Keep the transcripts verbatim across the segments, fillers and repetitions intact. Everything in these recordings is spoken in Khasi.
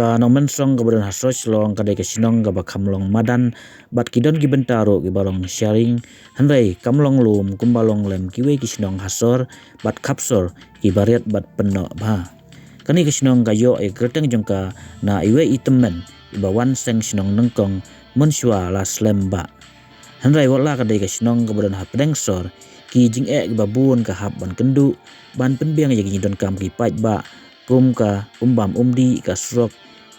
Ka Nongmensong kaba don ha sor Shillong ka dei ka shnong kaba kham long madan bad ki don ki bynta ruh kiba long sharing, hynrei kam long lum kumba long lem kiwei ki shnong ha sor bad khap sor kiba riat bad pynnoh bha. Kane ka shnong ka ïoh ïa ka kyrteng jong ka na iwei i tymmen iba wan seng shnong nyngkong mynshuwa la slem bah. Hynrei wat la ka dei ka shnong kaba don ha pdeng sor, ki jingeh kiba bun ka hap ban kynduh ban pynbiang ïa ki jingdonkam ki paidbah, kum ka umbam umdih, ka surok,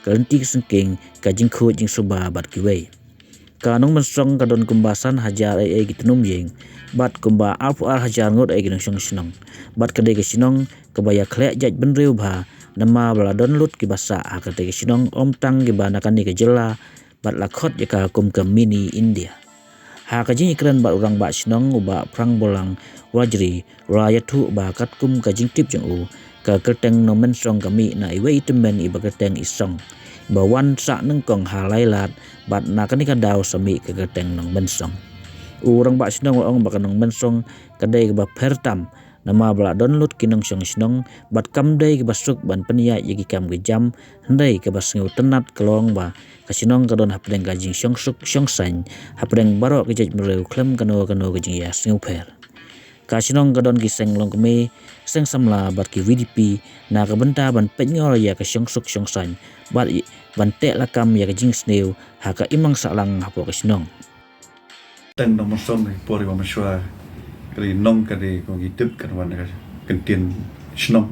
ka lynti ka syngkien, ka jingkhuid jingsuba bad kiwei. Ka Nongmensong ka don kumba san hajar eiei ki tnum ïing bad kumba arphew ar hajar ngut eiei ki nongshong shnong. Bad ka dei ka shnong kaba ïakhleh jaitbynriew bha, namar ba la don lut kiba sah ha katei ka shnong, ym tang kiba na kane ka jylla, bad la khot ïa ka kum ka mini India. Ha ka jingïakren bad u rangbah shnong, u Bah Phrangbolang Wajri, u la ïathuh ba katkum ka jingtip jong u, ka kyrteng Nongmensong ka mih na iwei i tymmen iba kyrteng i Song, iba wan sah nyngkong ha Lailad, bad na kane ka daw sa mih ka kyrteng Nongmensong. U rangbah shnong u la ong ba ka Nongmensong ka dei kaba pher tam, namar ba la don lut ki nongshong shnong bad kam dei kiba suk ban pynïaid ïa ki kam ki jam, hynrei kaba sngewtynnat ka long ba ka shnong ka don hapdeng ka jingshong suk shong saiñ hapdeng baroh ki jaitbynriew khlem kano kano ka jingïasngewpher. Ka shnong ka don ki seng longkmie, seng samla bad ki V D P na ka bynta ban peit ngor ïa ka shong suk shong saiñ bad i-, ban teh lakam ïa ka jingsniew ha ka imlang sahlang hapoh ka shnong. Teng Nongmensong, por iba mynshuwa ka dei nong, ka dei kum ki tip, kan wan ka kyntien shnong.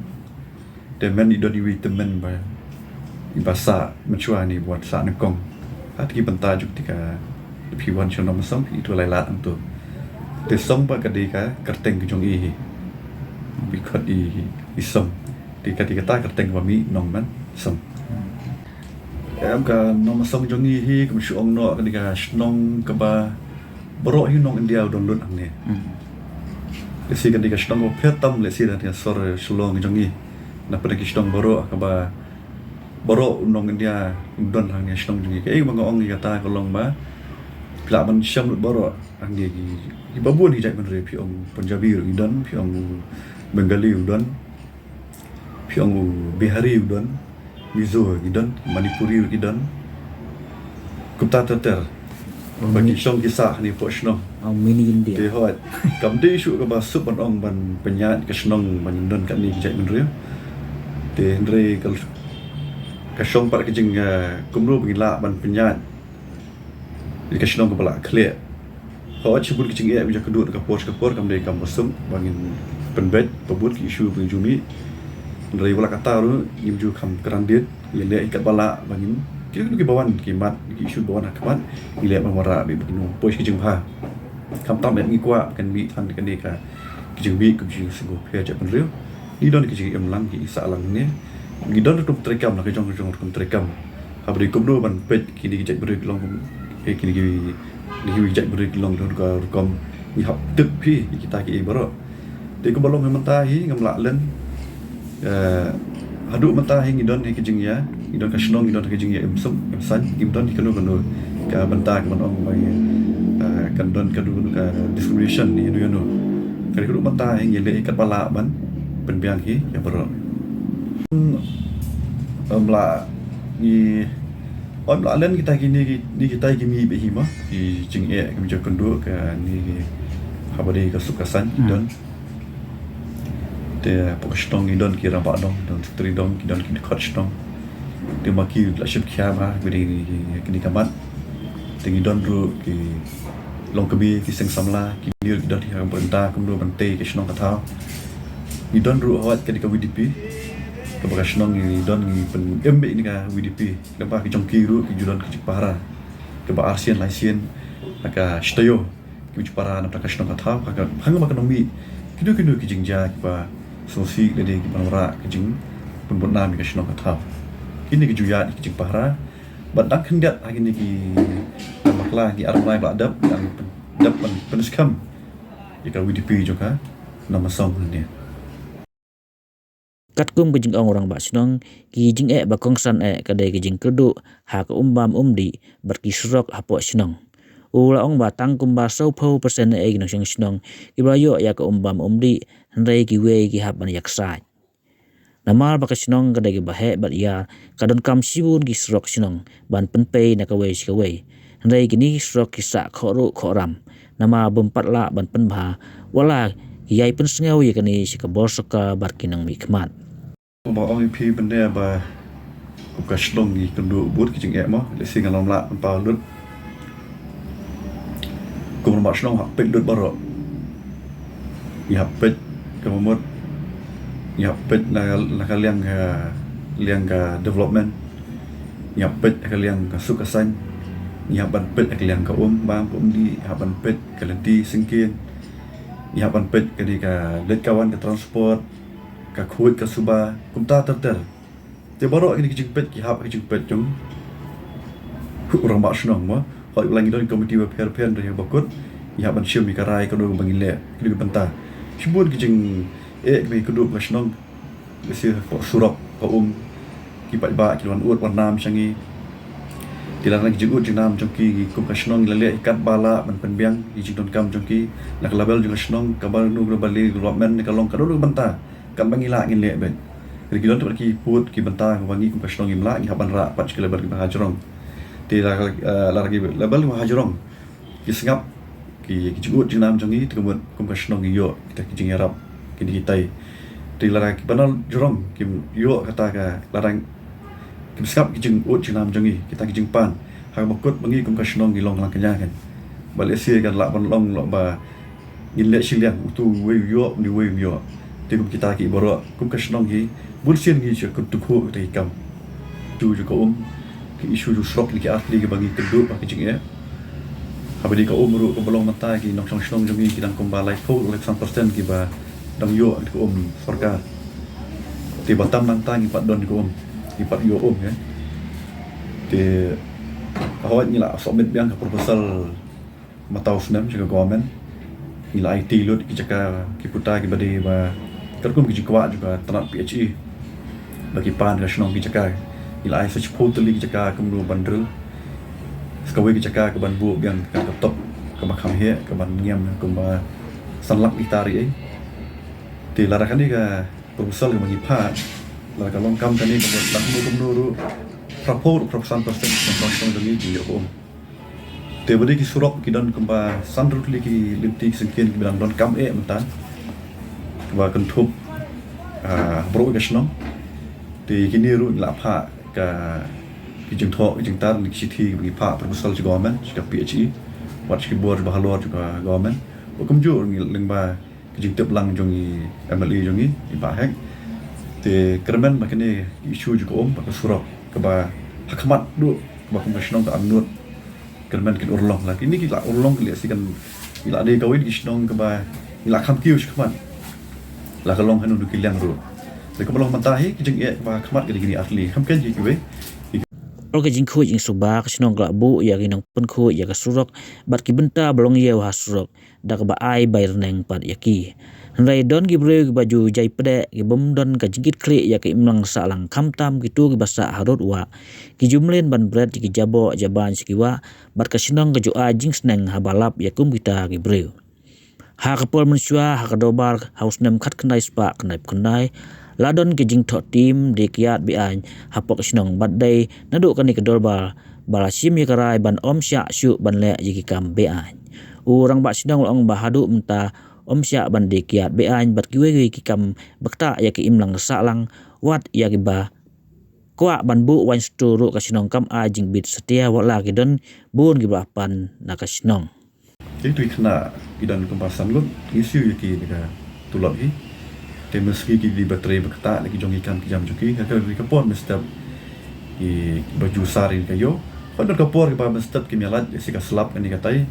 Te mynta i don iwei i tymmen ba, iba sah mynshuwa, ne ba wan sah nyngkong. Hat ki bynta jong kata ka, phi wan sha Nongmensong, i tu Lailad hangto. Te Song pat ka dei ka kyrteng ka jong i hi. Phi khot i, i Song. Te kata, kata ka kyrteng ba mih Nongmensong. Em, ka Nongmensong jong ngi hi, kum shu ong noh, ka dei ka shnong kaba baroh hi nong India u don lut hangne. Hmm. Lehse ka dei ka shnong ba pher tam, lehse da ka sor Shillong jong ngi. Na pdeng ki shnong baroh kaba, baroh u nong India u don hangne shnong jong ngi. Kaei ba nga ong ïa kata ka long ba, phi lah ban shem lut baroh hangne ki, kiba bun ki jaitbynriew, phi ong Punjabi ruh ki don, phi ong Bengali u don. Phi ong u Bihari u don, Mizo ki don, Manipuri ki don. Kumta ter ter. Oh, ba ki mini- shnong ki sah hangne hapoh shnong. Oh, mini India. Te hooid, kam dei shuh kaba suk ban ong ban pynïaid ka shnong ban don katne ki jaitbynriew. Te hynrei ka, ka shong pat ka jing, eh, kumno ba ngin lah ban pynïaid ïa ka shnong kaba la khleh. Hooid, shibun ki jingeh ba ju kynduh na ka por sha ka por, kam dei kam ba suk ba ngin pynbeit, ba bun ki issue ba ngin ju mih. Hynrei wat la katta ruh ngim ju kham kyrhai, ngi leh ïa katba lah ba ngin, ki, kiba wan ki mat, ki issue ba wan ha khmat, ngi leh ban wanrah beit ba kin ym poi sha ki jingbha. Khamtam eh ngi kwah kan mih than kane ka, ki jingmih kum jingsngewpher jaitbynriew. Ngi don ki jingim lang, ki sah lang ne. Ngi don rukom treikam, la ka jong ka jong rukom treikam. Haba dei kumno ban peit kine ki jaitbynriew ki long kum, eh, kine ki, kine ki jaitbynriew ki long don ka rukom, ngi hap tip hi ïa kita kiei baroh. Te kumba long hi mynta hi ngam lah len. Eh, haduh mynta hi ngi don hi ki jingïa, ngi don ka shnong, ngi don hi ki jingïa im suk im saiñ, ngim don hi kano kano ka bynta ka ban ong ba ngi, eh, kan don kano kano ka discrimination ne ïano ïano. Ka dei haduh mynta hi ngi leh hi katba lah ban pynbiang hi ïa baroh. Ym lah ngi, ym lah len kita kine ki, ni kita ki mih beit hi mo, ki jingeh ki jingkynduh kane ki, haba dei ka suk ka saiñ ki don. Te hapoh ka shnong ngi don ki rangbah dong, don secretary dong, ki don ki dkhot shnong. Te ma ki la shim khia bha kine, kine ka mat. Te ngi don ruh ki longkmie, ki seng samla, kine ruh ki don ki ha ka bynta kumno ban tei ka shnong ka thaw. Ngi don ruh hooid kane ka V D P. Kaba ka shnong ngi don ngi pynim beit ïa ka V D P. Kaba ki jong ki ruh ki ju don ki jingpahara kaba arsien laisien ha ka shi taïew. Ki ju para na ka shnong ka thaw, ha ka, ha kaba ka nongmih kino kino ki jingjia kiba sngewsih lane kiba wanrah ka jingpynbud nam ïa ka shnong ka thaw. Kine ki ju ïaid ki jingpahara bad dang khyndiat ha kine ki, dang bakla ki ar bnai ba la dep, dang dep ban pynskhem ïa ka V D P jong ka Nongmensong hangne. Katkum ka jingong u rangbah shnong, ki jingeh ba kongsan eh ka dei ka jingkyrduh ha ka umbam umdih bad ki surok hapoh shnong. U la ong ba tang kumba sawphew percent eh ki nongshong shnong kiba ïoh ïa ka umbam umdih, hynrei kiwei ki hap ban ïaksaid. Namar ba ka shnong ka dei kaba heh bad ïar, ka donkam shibun ki surok shnong ban pynpei na kawei sha kawei. Hynrei kine ki surok ki sah khohruh khohram, namar bym pat lah ban pynbha, wat la ki ïai pynsngew ïa kane sha ka bor sorkar bad ki nongmihkhmat. Ba ong ïa phi mynne ba kum ka shnong ngi kynduh bun ki jingeh mo, lehse ngan ym lah ban pynpaw lut. Kum rangbah shnong hap peit lut baroh. Ngi hap peit ka mamut, ngi hap peit na, na ka liang ka, liang ka development. Ngi hap peit na ka liang ka suk ka saiñ. Ngi hap ban peit na ka liang ka um bam ka um dih, hap ban peit ka lynti syngkien. Ngi hap ban peit kane ka leit ka wan ka transport, ka khuid ka suba, kumta ter ter. Te baroh kine ki jingpeit ki hap ki jingpeit jong u rangbah shnong mo. Hooid, la ngi don komiti bapher bapher, hynrei ha ba kut ngi hap ban shim ïa ka rai kano ba ngin leh, kano ka bynta. Shibun ki jingeh kiba ngi kynduh ka shnong. Lehse ka surok, ka um, ki paidbah ki wan ud wan nam sha ngi. Te lada ki jingud jingnam jong ki, ngi kum ka shnong ngi la leh ïa katba lah ban pynbiang ïa ki jingdonkam jong ki. Na ka level jong ka shnong, kaba nu kaba leh development ne ka long kano kano ka bynta. Katba ngi lah ngin leh beit. Hynrei ki don tang ki pud ki bynta kaba ngi kum ka shnong ngim lah, ngi hap ban rah pat sha ki level kiba hajrong. Te la, eh, lada ki level kiba hajrong ki sngap ki, ki jingud jingnam jong ngi, te ka mut kum ka shnong ngi ïoh kita ki jingïarap kine kitai. Te lada kiba na jrong kim ïoh kata ka, lada kim sngap ki jingud jingnam jong ngi, kita ki jingpan, ha kaba kut ba ngi kum ka shnong ngi long lang kñia kan. Ba lehse kan lah ban long lah ba ngin leh shiliang, utu uwei u ïoh, undi uwei um ïoh. Te kum kita ki baroh, kum ka shnong hi, bun sien ngi shu kyntu khuh kita ki kam. Issue jong ka um, ki issue jong surok, kine ki artylli kiba ngi kynduh ba ki jingeh. Haba ïadei ka um ruh kaba long mynta, ki nongshong shnong jong ngi ki dang kumba laiphew, laiphew san percent kiba dang ïoh ka um sorkar. Te ba tam nangta ngi pat don ka um, ngi pat ïoh um, eh. Te hooid ngi la submit biang ka proposal mynta u snem sha ka government. Ngi la aiti lut ki jaka, ki puta kiba dei ba katkum ki jingkwah jong ka tnat P H E ba ki pan ka shnong ki jaka. Ngi la ai sa shiphew tylli ki jaka kumno ban drill. Sa kawei ki jaka kaban buh biang ka, ka top kaba kham heh, kaban ngiam kumba san lak hektar ei. Te lada kane ka proposal kaba ngi phah, lada ka long kam kane, kaba long kumno kumno ruh, phraphew, phraphew san percent ka shnong jong ngi ki ïoh ka um. Te ba dei ki surok ki don kumba sanphew tylli ki lynti ki syngkien kiba dang donkam eh mynta, ba kynthup, ah, baroh ka shnong. Te kine ruh ngi la phah ka, ki jingthoh ki jingtar ne ki shithi kiba ngi phah proposal sha government, sha ka P H E, wat sha ki bor ba halor jong ka government. Ba kumjuh ngi lyngba ka jingtip lang jong i M L A jong ngi, i Bah Hek. Te kyrmen ba kane ka issue jong ka um bad ka surok kaba ha khmat duh, kaba kum ka shnong ka angnud, kyrmen kin urlong. La kine ki la urlong ki leh shi kan, ki la dei kawei ki shnong kaba ki la kham kiew shi khmat. La ka long hanu ki liang ruh. Te kaba long mynta hi ki jingeh kaba ha khmat ka dei kine artylli, kham ken ki kiwei. Ol ka jingkhuid jingsuba ka shnong ka la buh ïa ki nongpynkhuid ïa ka surok bad ki bynta ba long ïew ha surok, da kaba ai bai rneng pat ïa ki. Hynrei don ki briew kiba ju jai pdeh, ki bym don ka jingkitkhlieh ïa ka imlang sahlang, khamtam kito kiba sah harud wah, ki ju mlien ban bret ïa ki jaboh jaban sha ki wah, bad ka shnong ka ju ai jingsneng haba lap ïa kum kita ki briew. Ha ka por mynshuwa, ha ka dorbar ha u snem khatkhyndai spah khyndaiphew khyndai, la don ka jingthoh tim die kiad be-aiñ hapoh ka shnong, bad dei naduh kane ka dorbar ba la shim ïa ka rai ban ym shah shuh ban leh ïa ki kam be-aiñ. U rangbah shnong u la ong ba haduh mynta ym shah ban die kiad be-aiñ bad kiwei kiwei ki kam ba ktah ïa ka imlang sahlang, wat ïa kiba kwah ban buh waiñ stur ruh ka shnong kam ai jingbit satia, wat la ki don bun kiba pan na ka shnong. Ki tu ki khynnah ki don kumba san ngut, ngi siew ïa ki da ka tulop hi. Te mynstep ki dei ba trei ba ktah da ki jong ki kam ki jam jong ki, ha kawei ka por mynstep ki, kiba ju sar ïa ka ïew. Hooid don ka por kiba mynstep kim ïalait ïa shi ka slap kane katai,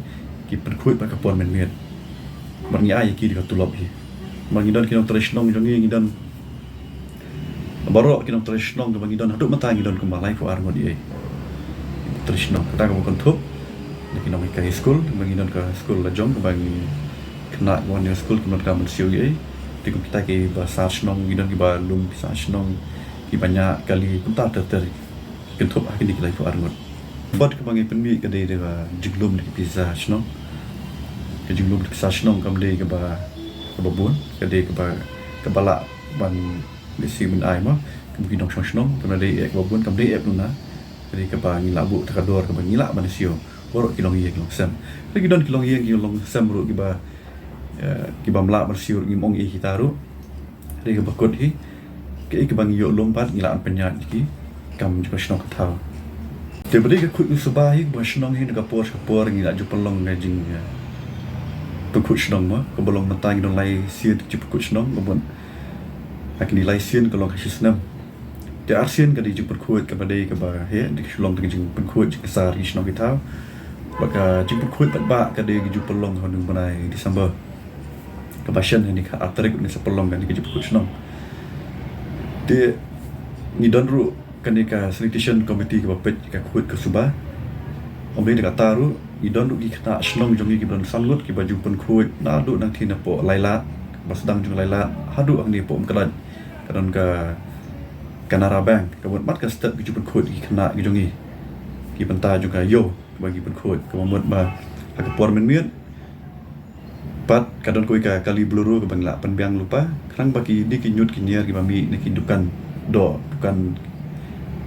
ki pynkhuid bad ka por mynmiet. Bad ngi ai ïa ki da ka tulop hi. Bad ngi don ki nongtrei shnong jong ngi, ngi don baroh ki nongtrei shnong kaba ngi don haduh mynta ngi don kumba laiphew ar ngut ïa ki trei shnong. Kata kaba kynthup da ki nonghikai skul, ba ngi don ka skul la jong kaba ngi khynnah wan ïa skul kim don ka mynsiem ïa. Te kum kita kiba sar shnong, ngi don kiba lum ki sar shnong, kiba ñiah kali, kumta ter ter. Kynthup ha kine ki laiphew ar ngut. Bad kaba ngi pynmih ka dei da ka jinglum da ki pisa shnong. Ka jinglum da ki pisa shnong kam dei kaba, kaba bun, ka dei kaba, kaba lah ban Lehse ban ai mo kum ki nongshong shnong, te lada dei eh kaba bun, kam dei eh duna. Te dei kaba ngi lah buh kata ka dor kaba ngi lah ban siew baroh ki longïing ki longsem. Te ki don ki longïing ki longsem ruh kiba, eh, kiba ym lah ban siew ruh ngim ong ïa kita ruh. Te dei kaba kut hi, kaei kaba ngi ïoh lum pat ngi lah ban pynïaid ïa ki kam jong ka shnong ka thaw. Te ba dei ka khuid ka suba hi kaba shnong hi, na ka por sha ka por ngi lah ju pynlong ka jing, eh, pynkhuid shnong mo, kaba long mynta ngi don lai sien ka jingpynkhuid shnong, kaba ha kine lai sien ka long ha shi snem. Te ar sien ka dei jingpynkhuid kaba dei kaba heh, dei ka shu long ka jingpynkhuid jingsar ki shnong ki thaw. Bad ka jingpynkhuid paidbah ka dei ka ju pynlong ha u bnai December. Kaba shen ha kane ka ar tarik ngi sa pynlong kane ka jingpynkhuid shnong. Te ngi don ruh kane ka sanitation committee kaba peit ka khuid ka suba. Ym dei tang kata ruh, ngi don ruh ki khynnah shnong jong ngi kiba don san ngut kiba ju pynkhuid naduh nangtei napoh Lailad, ba sdang jong Lailad haduh hangne hapoh Umkdait. Ka don ka Canara Bank, kaba mut mat ka step ki ju pynkhuid ki khynnah ki jong ngi. Ki bynta jong ka ïew kaba ngi pynkhuid, kaba mut ba ha ka por mynmiet pat ka don kawei ka kali Bolero kaba ngi lah pynbiang lypa, khnang ba kine ki ñiut ki ñier kiba mih na ki dukan doh, dukan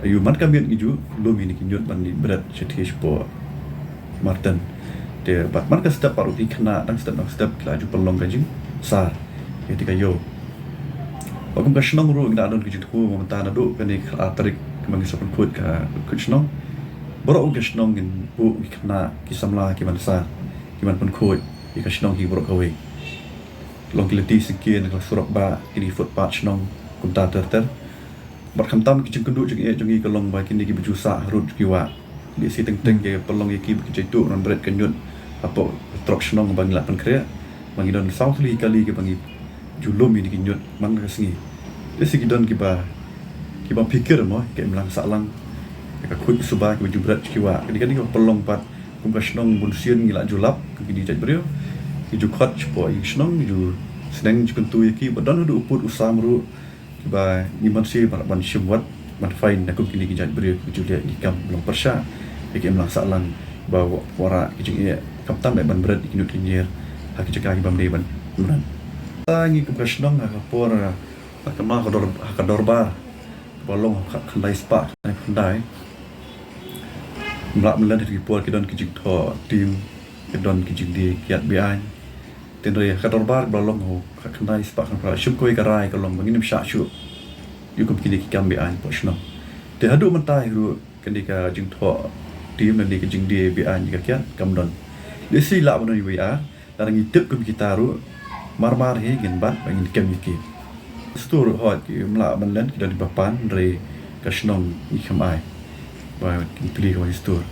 aïu man ka miet ngi ju lum ïa kine ki ñiut ban leit bret shathie shapoh Marten. Te bad man ka step pat ruh ki khynnah dang step dang step ki la ju pynlong ka jingsar ïa kata ka ïew. Bad kum ka shnong ruh ngi la don ka jingthmu ba mynta naduh kane ka ar tarik kaba ngi sa pynkhuid ka khuid shnong, baroh ka shnong ngin buh ki khynnah ki samla ki ban sar, ki ban pynkhuid ïa ka shnong hi baroh kawei. Long ki lynti syngkien, ka surok bah, kine footpath shnong, kumta ter ter. Bad khamtam ki jingkynduh jingeh jong ngi ka long ba kine kiba ju sah harud ki wah. Lehse teng teng ki pynlong ïa ki ba ki jaituh ban bret ka ñiut hapoh trok shnong ba ngi lah pynkhreh. Ba ngi don saw tylli ki kali kiba ngi ju lum ïa ki ñiut man ka sngi. Lehse ki don kiba, kiba phikir mo, ka imlang sahlang, ka khuid suba kiba ju bret ki wah. Kane kane ka pynlong pat kum ka shnong bunsien ngi lah ju lap kum kine ki jait briew. Ki ju khot shapoh ïa ki shnong, ki ju sneng ju kyntu ïa ki, ba don haduh u pud u sam ruh kiba ngim banse ban, ban shim wat ban fine na kum kine ki jait briew ki ju leh ki kam long pyrshah ïa ka imlang sahlang ba wa-, wanrah ki jingeh, khamtam eh ban bret ïa ki ñiut ki ñier ha ki jaka kiba ym dei ban bret. Te ngi kum ka shnong ha ka por, ha ka, ha ka dor-, ha ka dorbar kaba long ha ka khatkhyndai spah khatkhyndai. Ym lah ban len ha ki por ki don ki jingthoh tim, ki don ki jingdie kiad be-aiñ. Te hynrei ha ka dorbar kaba long ha ka khatkhyndai spah khatkhyndai, shim kawei ka rai ka long ba ngin ym shah shuh ïa kum kine ki kam be-aiñ hapoh shnong. Te haduh mynta hi ruh kane ka jingthoh tim lane ka jingdie be-aiñ ïa ka kiad kam don. Lehse lah ban don iwei ar, lada ngi tip kum kita ruh, mar mar hi ngin bat ba ngin kem ïa ki. Stur ruh hooid ki ym lah ban len, ki don kiba pan, hynrei ka shnong ngi khlem ai ba kin plie kawei stur.